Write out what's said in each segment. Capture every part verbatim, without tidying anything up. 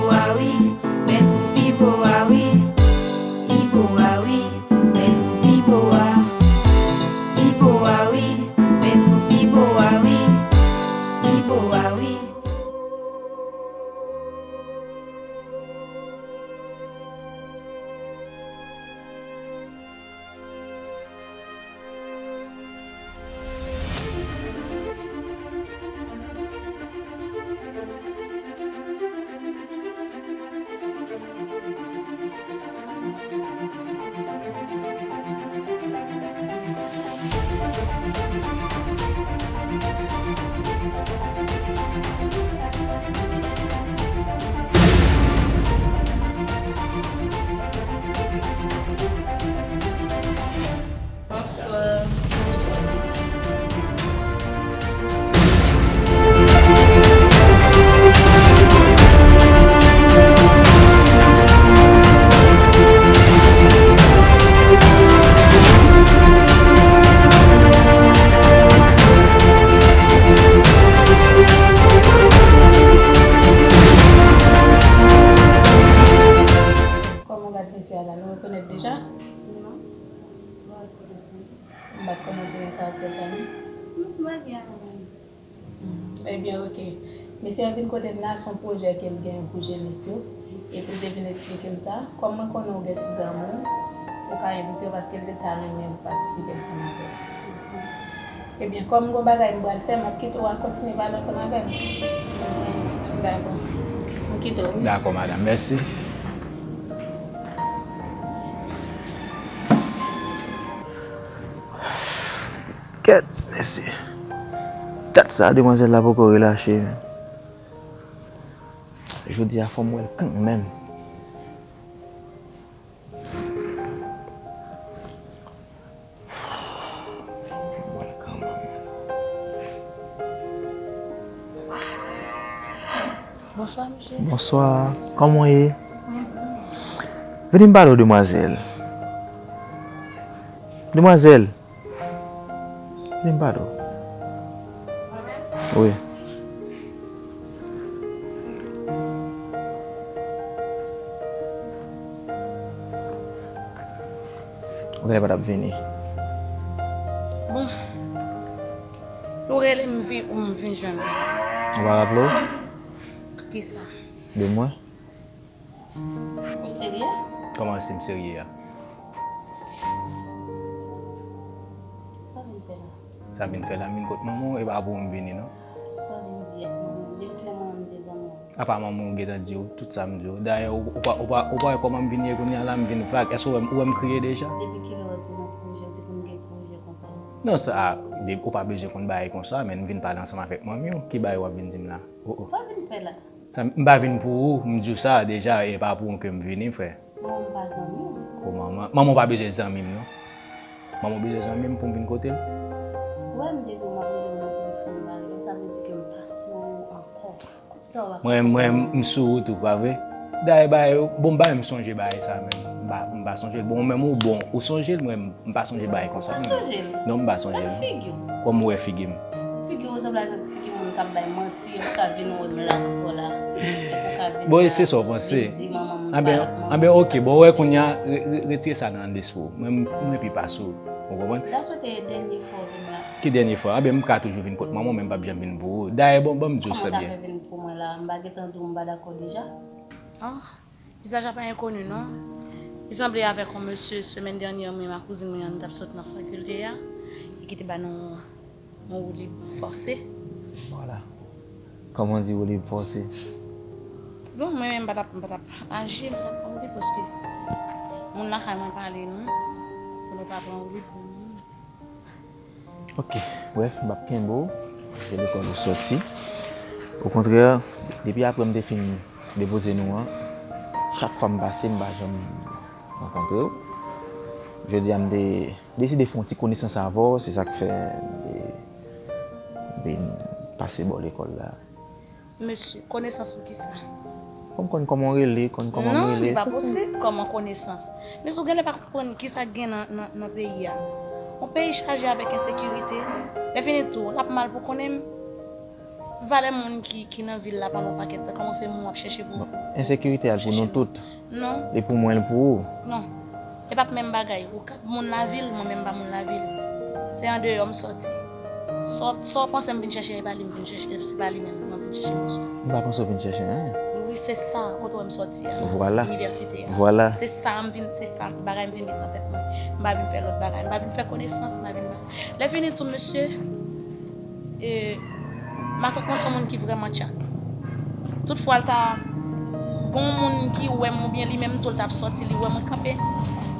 Ibo a wi, men tou Ibo a wi. Ibo a wi, men tou Ibo a. Ibo a wi, men tou Ibo a wi. Ibo a wi. Bonswa. Kòman w gad mesye a la? Nou rekonèt deja? Non. M pa rekonèt li. M pa t kòmanse nan karaktè sa non. M pa byen avè l. Hmm, ebyen, oke. Mesye a vin kote m la, se yon pwojè ke l genyen pou jenès yo. Epi l te vin eksplike m sa. Kòm mwen konnen w gen ti zanmi w, ou ka envite yo paske l te ta renmen patisipe ansanm avè w. Ebyen, kòm m gon bagay m pral fè, m ap kite w al kontinye pale ansanm avè l. Dakò. M kite w, wi. Dakò, madanm. Mèsi. Kèt, mesye. Dat sa, demwazèl la poko relache, men. Jodi a, fò m wè l kanmenm. Fò m wè l kanmenm. Bonswa, mesye. Bonswa. Kòman w ye? Mwen byen. Vini m pale w, demwazèl. Demwazèl. Vini m pale w. Wi. Ou genlè pa t ap vini. Bon. Ou rele m, vi-, m vin jwenn ou. Ou pa raple w? Kisa? De mwen? Ou serye? Kòman si m serye a? Sa vin fè la? Sa vin fè la, m vin kot manman w, e pa pou m vini, non. Sa vin di ak manman m? Depi lè manman m te zanmi w? Apa manman w gentan di w tout sa m di w? Dayè, ou, ou pa, ou pa, ou pa wè kòman m vin ye kounye a la, m vin vag. Èske ou wè m, ou wè m kriye deja? Depi kilè w te nan pwojè, w te konn gen pwojè konsa? Non, sa, de, ou pa bezwen konn bagay konsa, men m vin pale ansanm avèk manmi w. Ki bagay w ap vin di m la? Oh, oh. Sa vin fè la? Sa, m pa vin pou ou, m di w sa deja, e pa pou ou ke m vini, frè. Manman m pa zanmi w. Ko manman, manman w pa bezwen zanmi m, non. Manman w bezwen zanmi m pou m vin kote l? Ou wè m te di w m ap rele w nan telefòn, m pa rele w, sa vle di ke m pa sou ou ankò. Kote sa w ap... Mwen, mwen, m sou ou tou, pa vre? Dayè, bagay yo, bon, m pa menm sonje bagay sa menm. M pa, m pa sonje l. Bon, ou menm ou bon, ou sonje l, mwen, m pa sonje bagay konsa menm. Ou pa sonje l? Non, m pa sonje l. Gad figi w. Kòm ou wè figi m? Figi w sanble avèk figi moun k ap bay manti, epi w ka vin wè m la ankò la. Epi w ka vin la, vin di manman m pa, manman m sa. Bon, se sa w panse. Anben, oke, bon, ou wè kounye a, re-, re-, retire sa nan lespri w. Mwen, m, mwen pi pase w. Ou konprann? M ta swete e dènye fwa w vin la. Ki dènye fwa? Anben, m ka toujou vin kot manman w, men m p ap janm vin pou ou. Dayè, bon, ban m di w sa byen. Kòman w ta fè vin pou mwen la? M pa gentan di w m pa dakò deja? Ah. Vizaj la pa enkoni non. Li sanble avèk yon mesye, semèn dènyè, mwen, ak kouzin mwen an, nou t ap sot nan fakilte a, e ki te ba nou yon woulib fòse. Vwala. Kòman di woulib fòse? Bon, mwen menm, m pa t ap, m pa t ap aji, m pa t ap pran woulib, paske moun lakay mwen pale non, pou nou pa pran woulib pou moun. Ok, brèf, m p ap kenbe w, se lekòl ou sòti. Okontrè, depi apre m te fin depoze nou an, chak fwa m pase, m pa janm rankontre w. Jodi a, m te deside fè yon ti konesans avè w, se sa k fè m te vin pase bò lekòl la. Mesye, konesans pou kisa? Fò m konn kòman w rele, konn kòman m rele, se sa. Non, li pa posib, kòman konesans? Mesye, ou genlè pa konprann kisa k gen nan, nan, nan peyi a. Yon peyi chaje avèk ensekirite. Lè fini tou, l ap mal pou konnen m. Valè moun ki, ki nan vil la pa gon pakèt tan. Kòman w fè moun w ap chèche pou... Bon, ensekirite a pou nou tout. Non. Li pou mwen, li pou ou. Non. E p ap menm bagay. Ou ka moun lavil, mwen menm m pa moun lavil. Se andeyò m sòti. Sa w, sa w panse m vin chèche, e pa li m vin chèche, se pa li menm mwen vin chèche, mesye. M pa panse w vin chèche anyen. Wi, se sa, kote w wè m sòti a. Vwala. Inivèsite a. Vwala. Se sa m vin, se sa bagay m vin met nan tèt mwen. M pa vin fè lòt bagay. M pa vin fè konesans, m pa vin... Lè fini tou, mesye, e, matant mwen se yon moun ki vrèman tchak. Toutfwa, l ta gon moun ki wè m oubyen li menm tou, l t ap sòti, li wè mwen kanpe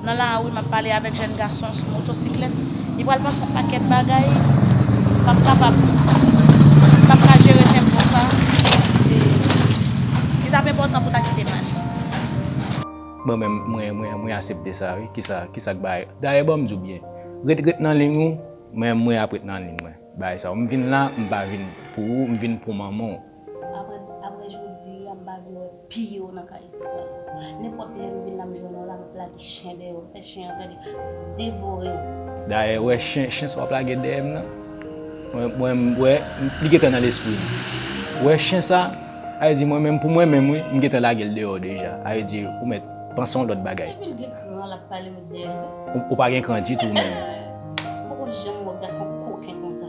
nan lari, m ap pale avèk jèn gason sou motosiklèt, li pral panse yon pakèt bagay, m p ap kapab, m p ap ka jere tèm konsa. E, li t ap enpòtan pou w ta kite m ale. Bon, men mwen, mwen, mwen aksepte sa, wi. Kisa, kisa k bay? Dayè, ban m di w byen. Ret, ret nan liy ou, mwen, mwen ap ret nan liy mwen. Bagay sa yo. M vin la, m pa vin pou ou, m vin pou manman w. Apre, apre jodi a, m pa vle wè pye w nan kay isit la ankò. Nenpòt lè m vin la, m jwenn w la, m ap lage chen dèyè w, m fè chen an gade, devore w. Dayè, wè chen, chen sa w ap lage dèyè m nan, mwen, mwen, m wè, li gentan nan lespri m. Wè chen sa, sa vle di mwen menm, pou mwen menm, wi, m gentan lage l deyò deja. Sa vle di, ou mèt panse yon lòt bagay. Epi l gen kran, l ap pale m dèyè l, wi. Ou, ou pa gen kran ditou menm. M poko janm wè gason koken konsa.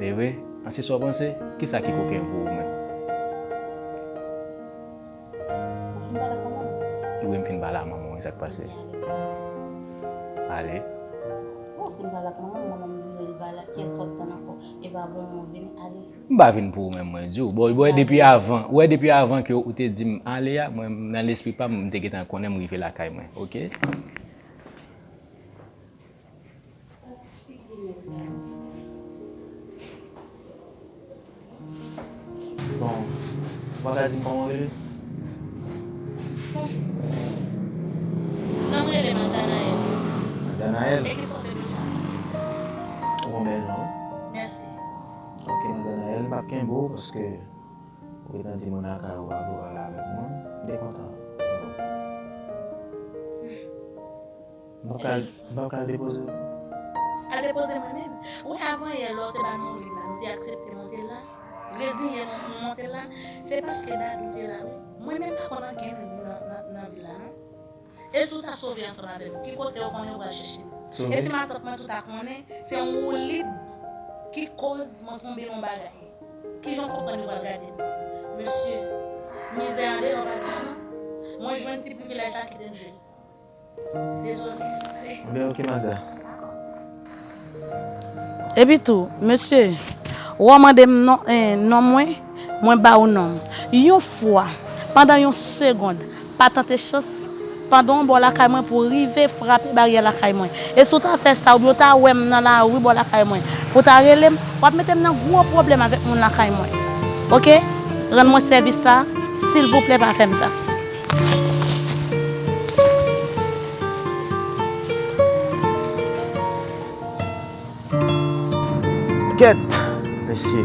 E vre? A, se sa w panse? Kisa ki koken pou ou menm? Ou fin pale ak manman w? Wi, m fin pale ak manman w, e sa k pase? Ale. Ou fin pale ak manman w, manman m vini, li pale ak kiyès w ap tann ankò? E pa bon, mwen vini, ale. M pa vin pou ou menm, mwen di w. Bon, wè depi avan, wè depi avan ke ou te di m ale a, mwen nan lespri pa m, m te gentan konnen m rive lakay mwen, oke? Bon, ou pa ka di m kòman w rele? Non, m rele Magdanaël. Magdanaël? E kisa w te vle chante? Ou gon bèl non, wi. Mèsi. Ok, Magdanaël, m p ap kenbe w paske ou gentan di moun lakay ou pa vle pale avèk mwen. M te kontan. M p ap ka al, m p ap ka al depoze w. Al depoze mwen menm? Ou wè avan yè lè w te ba nou lib la, nou te aksepte monte la, reziye nou, nou monte la, se paske Dadou te la, wi. Mwen menm pa konn ankenn nan, nan, nan vil la, non. E si w ta sove ansanm avè m, ki kote w konnen w pral chèche m? Sove? E si matant mwen tou ta konnen, se yon woulib ki koz mwen tonbe nan bagay. Kijan w konprann yo pral gade m? Mesye, mizè andeyò pa dous non. Mwen jwenn ti privilèj la, kite m jwe. Dezole. Enben, ok, Magda. Epi tou, mesye, w a mande m non, eh, non mwen, mwen ba ou non m. Yon fwa, pandan yon segonn, pa tante chans, pandan w bò lakay mwen pou w rive frape baryè lakay mwen. E si w ta fè sa, oubyen w ta wè m nan lari bò lakay mwen, pou w ta rele m, w ap mete m nan gwo pwoblèm avèk moun lakay mwen. Oke? Rann mwen sèvis sa, silvouplè pa fè m sa. Kèt! Mesye.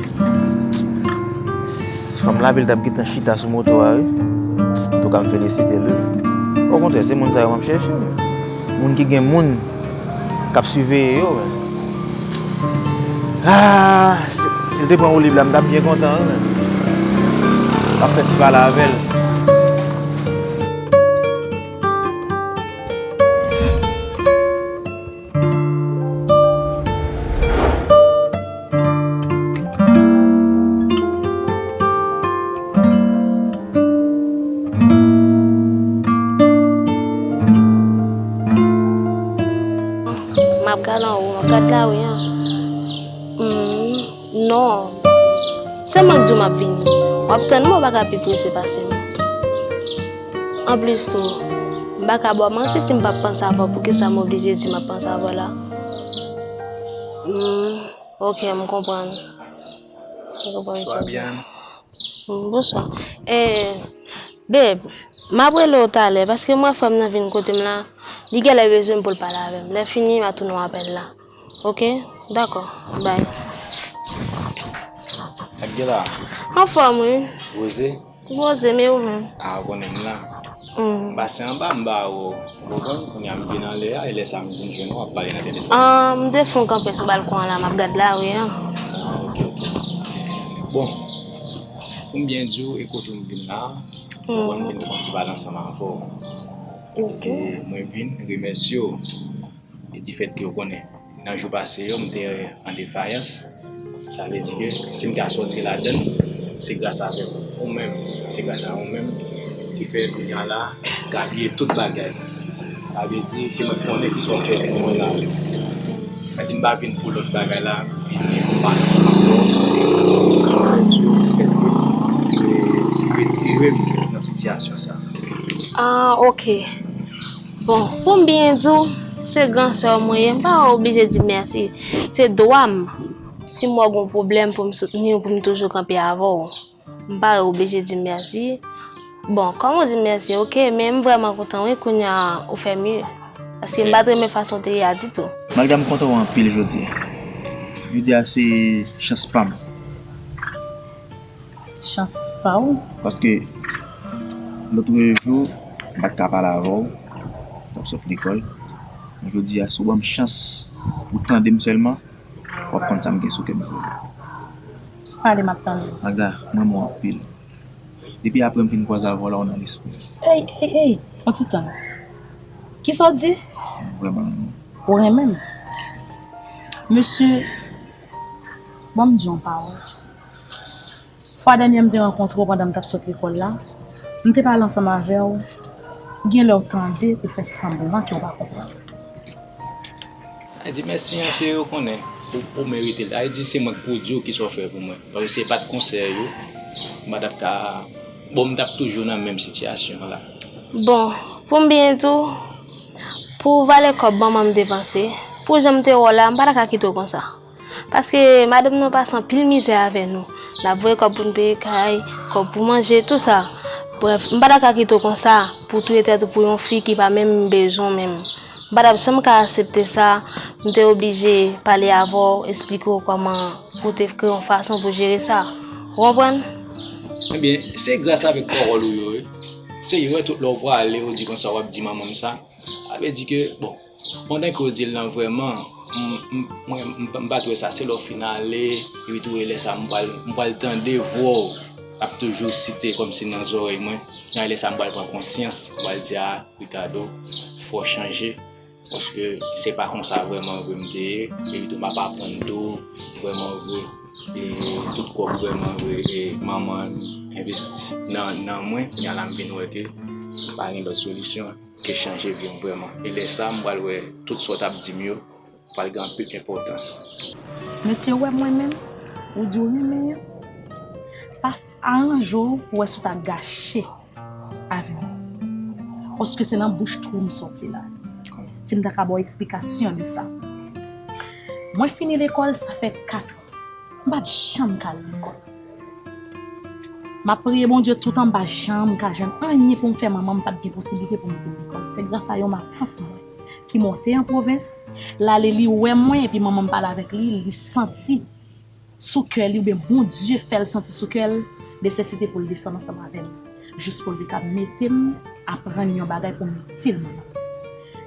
Fanm lavil t ap gentan chita sou moto a, wi. Antouka, m felisite l, wi. Okontrè, se moun sa yo m ap chèche, wi. Moun ki gen moun k ap siveye yo, men. Ah, si, si l te pran woulib la, m t ap byen kontan, wi, men. M ap fè ti pale avè l. M ap gad anwo, m ap gad lari an. Hmm, non. Sèlman di w m ap vini. W ap tann mwen, ou pa ka pi prese pase m. Anplis tou, m pa ka ba w manti si m p ap panse avè w, poukisa m oblije di m ap panse avè w la? Hmm, ok, m konprann. M konprann. Bonswa, Bian. Hmm, bonswa. Eh, babe, m ap rele w talè, paske m wè frè m nan vin kote m la, li genlè bezwen m pou l pale avè m. Lè fini, m a tounen w apèl la. Ok? Dakò. Bye. Sa k gen la? Anfòm, wi. Poze? Poze, men ou menm? A, ou konnen m la. Mm. M pase anba, m ba ou, ou konprann? Kounye a m vin anlè a, e lè sa a m vin jwenn ou, w ap pale nan telefòn. Ah, m te fon kanpe sou balkon an la, m ap gad lari an. Ah, ok, ok. Bon, M byen di w, e kote m vin la, mwen vin fè yon ti pale ansanm avè w. Ok. E mwen vin remèsye w. E difèt ke w konnen, nan jou pase yo, m te an defayans. Sa vle di ke si m ka sòti ladan l, se gras avèk ou menm, se gras a ou menm ki fè kounye a la, m ka bliye tout bagay. Sa vle di, se mwen k konnen ki sa w fè pou mwen la. Sa di m pa vin pou lòt bagay la, m vin pou pale ansanm avè w, pou remèsye w difèt ke ou retire m nan sitiyasyon sa. Ah, ok. Bon, pou m byen di w, se gran sè w mwen ye, m pa oblije di mèsi. Se dwa m. Si m wè w gen yon pwoblèm pou m soutni w, pou m toujou kanpe avè w, m pa oblije di mèsi. Bon, kòm ou di mèsi, ok, men m vrèman kontan, wi, kounye a ou fè mye. Paske m pa t renmen fason w te ye a ditou. Magda, m kontan wè w anpil jodi a. Jodi a se chans pa m. Chans pa w? Paske lòt jou, m pa t ka pale avè w, m t ap sot lekòl. Men jodi a, si w ban m chans pou w tande m sèlman, w ap konn sa m gen sou kè m pou ou. Pale, m ap tande w. Magda, m renmen w anpil. Depi apre m fin kwaze avè w la, w nan lespri m. Ey, ey, ey, yon ti tann. Kisa w di? M vrèman renmen w. Ou renmen m? Mesye, ban m di w yon pawòl. Fwa dènyè m te rankontre w pandan m t ap sot lekòl la, m te pale ansanm avè w, gen lè w tande ou fè sanblan ke w pa konprann. Sa di mèsi an, cheri, ou konnen, ou, ou merite l. Sa di se mwen k pwodui w ki sa w fè pou mwen. Paske si se pa t konsèy ou, m pa t ap ka, bon, m t ap toujou nan menm sitiyasyon an la. Bon, pou m byen di w, pou valè kòb manman m depanse, pou jan m te wè w la, m pa ta ka kite w konsa. Paske madanm nan pase anpil mizè avè nou. L ap voye kòb pou n peye kay, kòb pou manje, tou sa. Brèf, m pa ta ka kite w konsa pou touye tèt ou pou yon fi ki pa menm bezwen w menm. M pa t ap janm ka aksepte sa, m te oblije pale avè w, eksplike w kòman pou w te kreye yon fason pou jere sa. Ou konprann? Ebyen, se gras avèk pawòl ou yo, wi. Se yo, wi, tout lè w prale, ou di konsa w ap di manman m sa. Sa vle di ke, bon, pandan ke w di l lan vrèman, m, m, mwen, m, m pa t wè sa, se lè w fin ale, epi tou e lè sa, m pral, m pral tande vwa w ap toujou site kòmsi nan zòrèy mwen. Nan lè sa, m pral pran konsyans, m pral di, a, Ricardo, fò w chanje, paske se pa konsa vrèman vre m te ye, epi tou m ap aprann tou, vrèman vre, e tout kòb vrèman vre, e manman envesti nan, nan mwen, kounye a la m vin wè ke pa gen lòt solisyon ke chanje vi m vrèman. E lè sa, m pral wè tout sa w t ap di m yo pral gen anpil enpòtans. Mesye, ou wè mwen menm, ou di w renmen an, pa f-, aranje w pou wè si w ta gache avè m. Paske se nan bouch twou m sòti la. Si m ta ka ba w eksplikasyon de sa. Mwen fini lekòl, sa fè kat an. M pa t janm ka al lekòl. M ap priye Bondye toutan, m pa janm ka jwenn anyen pou m fè. Manman m pa t gen posiblite pou m vin lekòl. Se gras a yon matant mwen ki monte an pwovens, l ale, li wè mwen, epi manman m pale avèk li, li santi sou kè li, oubyen Bondye fè l santi sou kè l nesesite pou l desann ansanm avè m, jis pou l te ka mete m aprann yon bagay pou m itil manman m.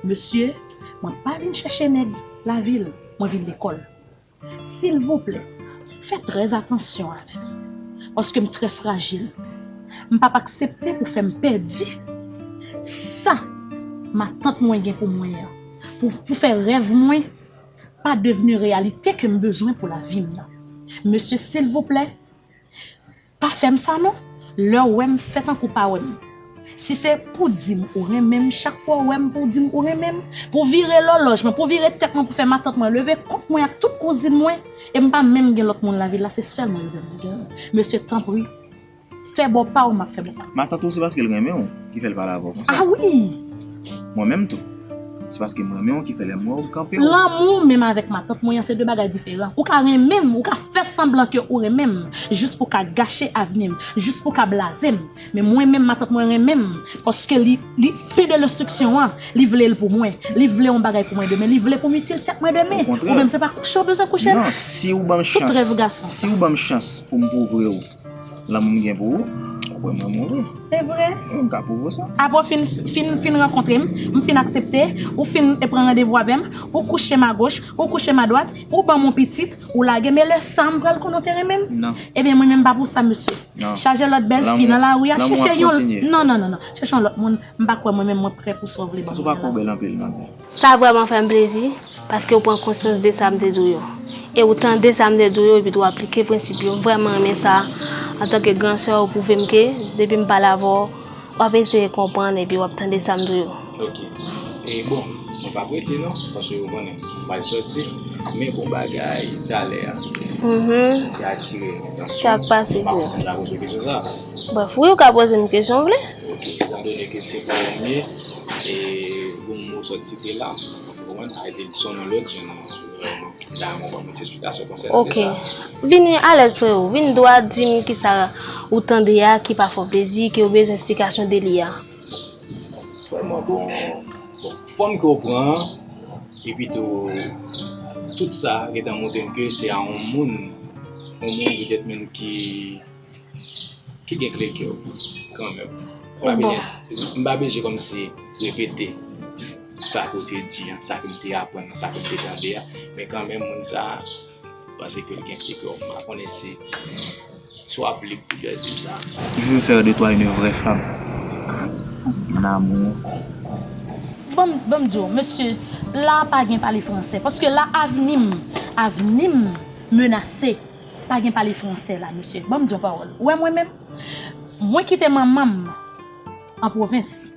Mesye, mwen pa vin chèche nèg lavil, mwen vin lekòl. Silvouplè, fè trè atansyon avè m, paske m trè frajil. M p ap aksepte pou fè m pèdi sa matant mwen gen pou mwen an, pou, pou fè rèv mwen pa devni reyalite ke m bezwen pou lavi m nan. Mesye, silvouplè, pa fè m sa non. Lè w wè m, fè tankou w pa wè m. Si se pou di m ou renmen m, chak fwa w wè m pou w di m ou renmen m, pou w vire lòlòj mwen, pou w vire tèt mwen, pou w fè matant mwen leve kont mwen ak tout kouzin mwen, e m pa menm gen lòt moun lavil la, se sèl mwen yo gen m gen. Mesye, tanpri, fè bò pa w, m ap fè bò pa m. Matant ou, se paske l renmen w ki fè l pale avè w konsa. Ah wi! Mwen menm tou. Se paske m renmen w ki fè lè m wè w, m kanpe w. Lanmou menm avèk matant mwen an se de bagay diferan. Ou ka renmen m, ou ka fè sanblan ke ou renmen m, jis pou w ka gache avni m, jis pou w ka blaze m. Men mwen menm, matant mwen renmen m, paske li, li, pen de lenstriksyon an, li vle l pou mwen. Li vle yon bagay pou mwen demen. Li vle pou m itil tèt mwen demen. Okontrè. Ou menm, se pa kouche w bezwen kouche m. Non, si w ban m chans, si w ban m chans pou m pwouve w lanmou m gen pou ou, Wè mwen, mwen, wi. Se vre? Wi, m ka pwouve w sa. Apre w fin, fin, fin rankontre m, m fin aksepte, ou fin pran randevou avè m, ou kouche m agoch, ou kouche m adwat, ou ban m yon pitit, ou lage m, e lè sa a m pral konnen w te renmen m? Non. Ebyen, mwen menm pa pou sa, mesye. Non. Chaje lòt bèl fi nan lari a, chèche yon, non, non, non, non, chèche yon lòt moun, m pa kwè mwen menm mwen prè pou sa w vle ban mwen la. Paske w pa kwè w bèl anpil, non. Sa vrèman fè m plezi, paske w pran konsyans de sa m te di w yo. E w tande sa m te di w yo, epi tou w aplike prensip yo. M vrèman renmen sa. Antanke gran sè, ou pwouve m ke, depi m pale avè w, w ap eseye konprann, epi w ap tande sa m di w yo. Ok. E bon, mwen p ap rete non, paske ou konnen, m pral sòti. Men gon bagay talè a, mhm, ki atire m atansyon. Sa k pase, m pa konn si m ta poze w kesyon sa. Brèf, wi, ou ka poze m kesyon w vle. Ok, etandone ke se pwoblèm li, e gon mo w sot site la, ou konprann, sa vle di l son non lòt jan, e, damò ban mwen ti esplikasyon konsènan de sa. Ok. Vini alèz, freo. Vin dwa di m kisa ou tande a ki pa fè w plezi, ke w bezwen esplikasyon de li a. Vrèman, bon, bon, fòm ke w pran an, epi tou, tout sa gentan montre m ke se a yon moun, yon moun petèt menm ki ki gen kle kè w, kanmenm. M pa, bon, bezwen, m pa bezwen kòmsi repete sa ke w te di an, sa ke m te aprann an, sa ke m te tande a, men kanmenm, moun sa a, m panse ke l gen kle kè w. M pa konnen si, si w ap lib pou jis di m sa. Je veux faire de toi une vraie femme. En amour. Ban m, ban m di w, mesye, la pa gen pale fransè, paske la avni m, avni m menase. Pa gen pale fransè la, mesye. Ban m di yon pawòl. Ou wè mwen menm? Mwen kite manman m an pwovens.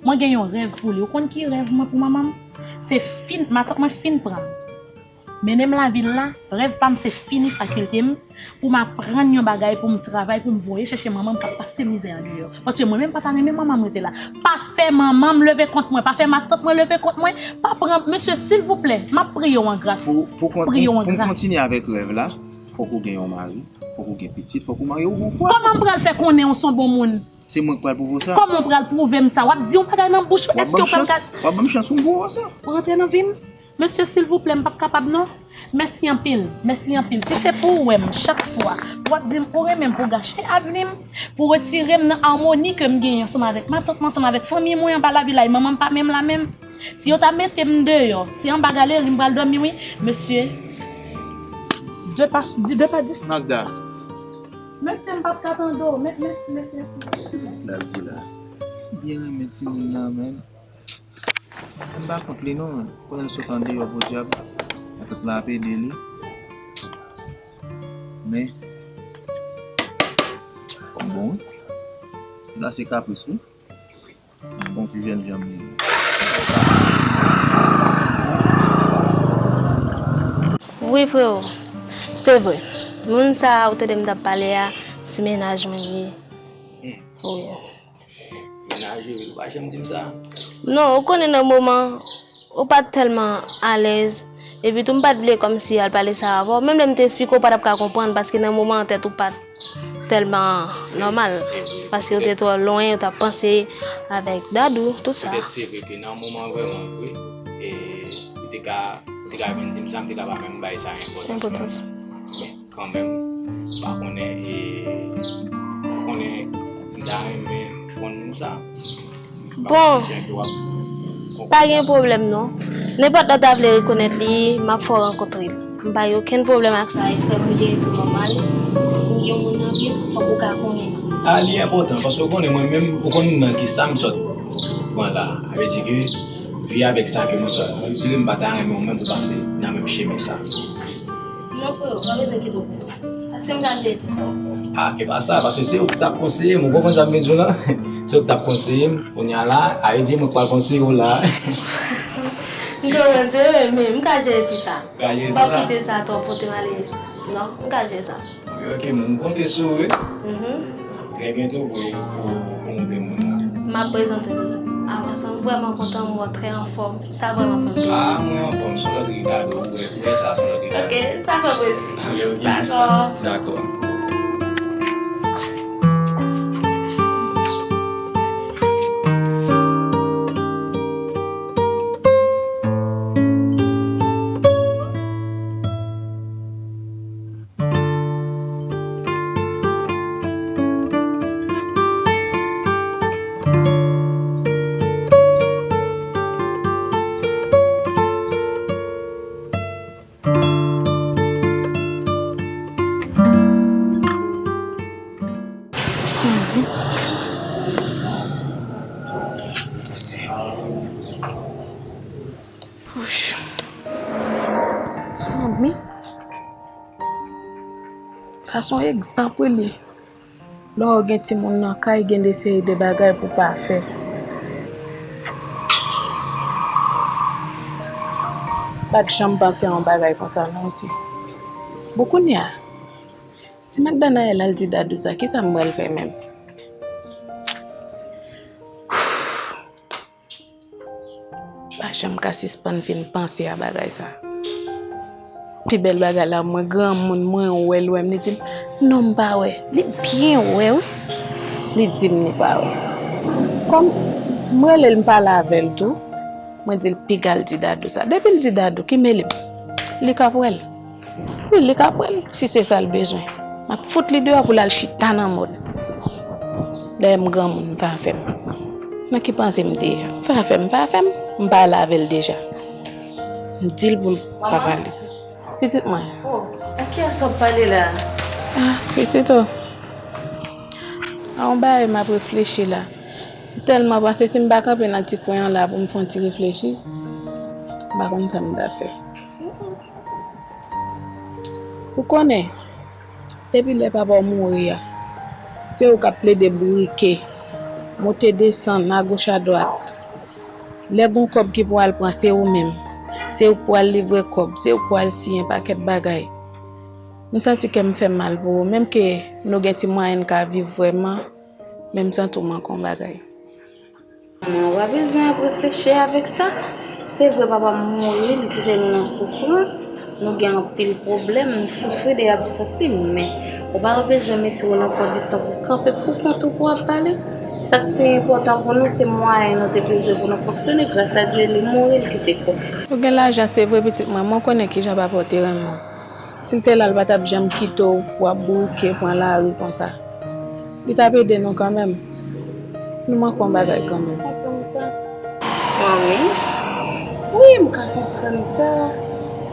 Mwen gen yon rèv pou li. Ou konn ki rèv mwen pou manman m? Se fin, matant mwen fin pran m. Mennen m lavil la, rèv pa m se fini fakilte m, pou m aprann yon bagay, pou m travay, pou m voye chèche manman m k ap pase mizè andeyò. Paske mwen menm pa ta renmen manman m rete la. Pa fè manman m leve kont mwen, pa fè matant mwen leve kont mwen, pa pran, mesye, silvouplè, m ap priye w an gras. Pou, pou, pou m kontinye avèk rèv la, fòk ou gen yon mari, fòk ou gen pitit, fòk ou marye, ou gon frè. Kòman m pral fè konnen w s on bon moun? Se mwen k pral pwouve w sa. Kòman w pral pwouve m sa? W ap di yon bagay nan bouch ou, èske w pral ka... W ap ban m chans pou m pwouve w sa. Ou rantre nan vi m? Mesye, silvouplè, m p ap kapab non. Mèsi anpil, mèsi anpil. Si se pou ou wè m chak fwa, w ap di m ou renmen m pou gache avni m, pou retire m nan amoni ke m genyen ansanm avèk matant mwen, ansanm avèk fanmi mwen anba lavil la, e manman m pa menm la menm. Si yo ta mete m deyò, se anba galeri m pral dòmi wi, mesye. De pa, di de pa dis. Magda. Mesye, m p ap ka tande w. Mèsi, mèsi, mèsi. Sa l di la? Byen renmen timoun nan menm. M pa kont li non, konnen l sot andeyò podyab. Matant lan ap ede li. Men, fò m bon wi. M plase kapris wi. Bon ti jènjan m ye. Wi, freo. Se vre. Moun sa a ou tande m t ap pale a, se mennaj mwen li ye. Wi. Mennaj ou, ou pa janm di m sa. Non, ou konnen nan moman, ou pa t tèlman alèz. Epi tou, m pa t vle kòmsi al pale sa avè w. Menm lè m te esplike w, ou pa t ap ka konprann, paske nan moman an, tèt ou pa t tèlman nòmal. Paske ou te twò lwen, ou t ap panse avèk Dadou, tout sa. Petèt se vre ke nan moman vrèman vre, e, ou te ka, ou te ka vin di m sa, m te ka pa menm bay sa enpòtans. Enpòtans. Men, kanmenm, m pa konnen, e, ou konnen, m ta renmen konn moun sa. Bon, pa gen pwoblèm non. Nenpòt lè w ta vle rekonèt li, m ap fè w rankontre l. M pa gen okenn pwoblèm ak sa, e frè m li ye tou nòmal. Si m gen yon moun nan vi m, fòk ou ka konnen. A, li enpòtan, paske ou konnen mwen menm, ou konn nan kisa m sot pran la. Sa vle di ke vi avèk sa ke mwen sot andire, m pa ta renmen ou menm pou pase nan menm chemen sa. Non, freo, pa bezwen kite w pou mwen. Èske m ka jere ti sa? A, e pa sa, paske se ou ki t ap konseye m, ou konprann sa m vle di w la? Se ou ki t ap konseye m, kounye a la, a, e di mwen k pral konseye w la. M konprann se vre, men m ka jere ti sa. Ou ka jere ti sa? M p ap kite sa twò pote m ale. Non, m ka jere sa. Ok, ok, m konte sou ou wi. Mhm. Trè byento pou, pou, pou montre moun nan. M ap prezante nou. Avan sa, m vrèman kontan m wè w trè anfòm. Sa vrèman fè m plezi. A, mwen anfòm, se yon lòt Ricardo, ou wè, ou wè sa, se yon lòt Ricardo. Ok, sa fè m plezi. Ok, ok, dakò. Dakò. Sa se yon egzanp wi li. Lè w gen timoun nan kay, gen de seri de bagay pou pa fè. Pa t janm panse a yon bagay konsa non isi. Bon, kounye a, si Magdanaël al di Dadou sa, kisa m pral fè menm? Pa janm ka sispann fin panse a bagay sa. Pi bèl bagay la, mwen granmoun, mwen wè l wè m, li di m, "Non, m pa wè." Li byen wè, wi. Li di m li pa wè. Kòm m rele l, m pale avè l tou, mwen di l piga l di Dadou sa. Depi l di Dadou ki mele m, li k ap wè l. Wi, li ka pran l, si se sa l bezwen. M ap fout li deyò pou l al chita nan mòn. Dayè m granmoun, m pa fè m. Nan ki panse m te ye? M pa fè m, m pa fè m. M pale avè l deja. M di l pou l pa pale sa. Pitit mwen. Oh, ak kiyès w ap pale la? Ah, pitit o. A yon bagay m ap reflechi la. M tèlman panse si m pa kanpe nan ti kwen an la pou m fè yon ti reflechi, m pa konn sa m ta fè. Ou konnen, depi lè papa w mouri a, se ou k ap plede bourike, monte desann, agoch adwat. Lè gon kòb ki pou al pran, se ou menm. Se ou k pou al livre kòb, se ou k pou al siyen pakèt bagay. M santi kè m fè mal pou ou, menm ke nou gen ti mwayen n ka viv vrèman, men m santi w manke yon bagay. Mwen, ou pa bezwen ap reflechi avèk sa. Se vre, papa m mouri, li kite nou nan soufrans. Nou gen anpil pwoblèm, nou soufri de absans li, men ou pa bezwen mete w nan kondisyon pou kanpe pou kont ou pou w ap pale. Sa k pi enpòtan pou nou, se mwayen nou te bezwen pou nou fonksyone. Gras a Dye, li mouri, li kite kò. Ou gen lajan, se vre, pitit mwen, men w konnen kijan papa w te renmen w. Si l te la, l pa t ap janm kite w pou w ap bourike, pran lari konsa. Li t ap ede nou kanmenm. Nou manke yon bagay kanmenm. Ou konprann sa? Manmi, wi, m ka konprann sa.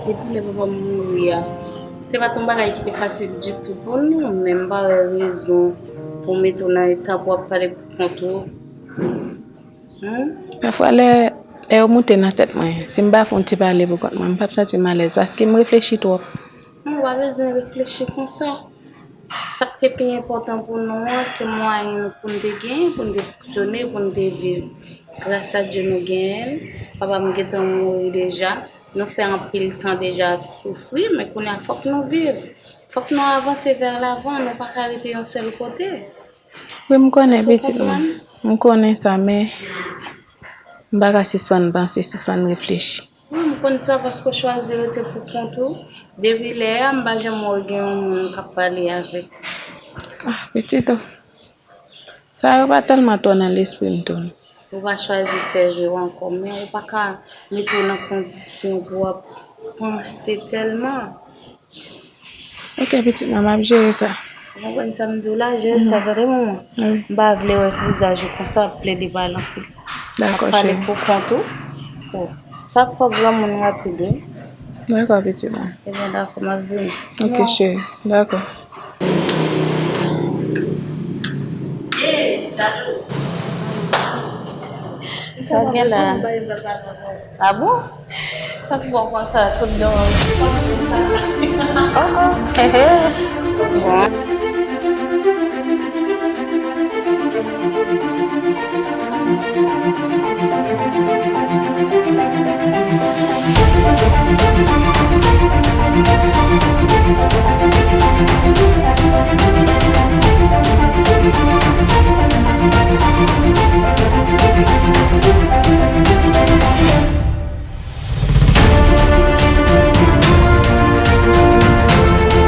Depi lè papa m mouri a, se pa t yon bagay ki te fasil ditou pou nou, men m pa wè rezon pou mete w nan eta pou w ap pale pou kont ou. Hmm? Pafwa, lè, lè yo moute nan tèt mwen, si m pa fè yon ti pale pou kont mwen, m p ap santi m alèz, paske m reflechi twòp. Non, ou pa bezwen reflechi konsa. Sa k te pi enpòtan pou nou an, se mwayen nou pou n te genyen, pou n te fonksyone, pou n te viv. Gras a Dye, nou genyen l. Papa m gentan mouri deja. Nou fè anpil tan deja ap soufri, men kounye a fòk nou viv. Fòk nou avanse vè lavan, nou pa ka rete yon sèl kote. Wi, m konnen, pitit mwen. M konnen sa, men m pa ka sispann panse, sispann reflechi. Wi, m konn sa paske w chwazi rete pou kont ou. Depi lè a, m pa janm wè w gen yon moun k ap pale avèk. Ah, pitit o. Sa yo pa tèlman twò nan lespri m tou non. Ou pa chwazi fè vi w ankò, men ou pa ka mete w nan kondisyon pou w ap panse tèlman. Ok, pitit mwen, m ap jere sa. Ou konprann sa m di w la? Jere sa, tande manman. Wi. M pa vle wè vizaj ou konsa ap plede pale anpil. Dakò, cheri. Ap pale pou kont ou. Oh. Sa ap fè w granmoun rapid, wi. Dakò, pitit mwen. Ebyen, dakò, m ap vini. Ok, cheri. Dakò. Sa gen la? Ah bon? Sa k bon konsa, tout dòmi? Oh, oh, he, he. Bon.